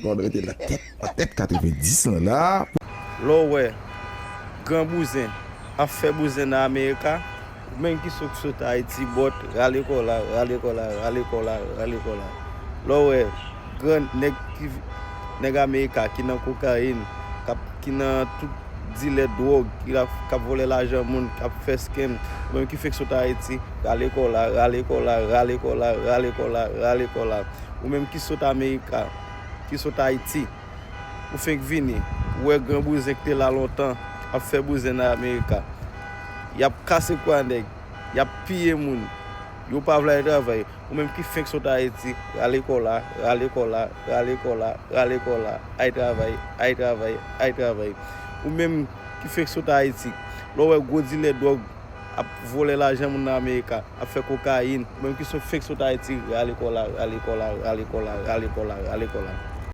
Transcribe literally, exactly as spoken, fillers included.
Mwen rete nan tèt, nan tèt katrevendis lan la. Lè w wè gran bouzen ap fè bouzen nan Amerika, ou menm ki sot, sot Ayiti, bòt, rale kò la, rale kò la, rale kò la, rale kò la. Lè w wè gran nèg ki, nèg Amerika ki nan kokayin, k ap, ki nan tout dilè dwòg, ki la, k ap vòlè lajan moun, k ap fè scam, ou menm ki fenk sot Ayiti, rale kò la, rale kò la, rale kò la, rale kò la, rale kò la. Ou menm ki sot Amerika, ki sot Ayiti, ou fenk vini, ou wè gran bouzen ki te la lontan, ap fè bouzen nan Amerika. Y ap kase kwa nèg, y ap piye moun, yo pa vle al travay. Ou menm ki fenk sot Ayiti, rale kò la, rale kò la, rale kò la, rale kò la, al travay, al travay, al travay. Ou menm ki fenk sot Ayiti, lè w wè gwo dilè dwòg ap vòlè lajan moun nan Amerika, ap fè kokayin, ou menm ki sot, fenk sot Ayiti, rale kò la, rale kò la, rale kò la, rale kò la, rale kò la.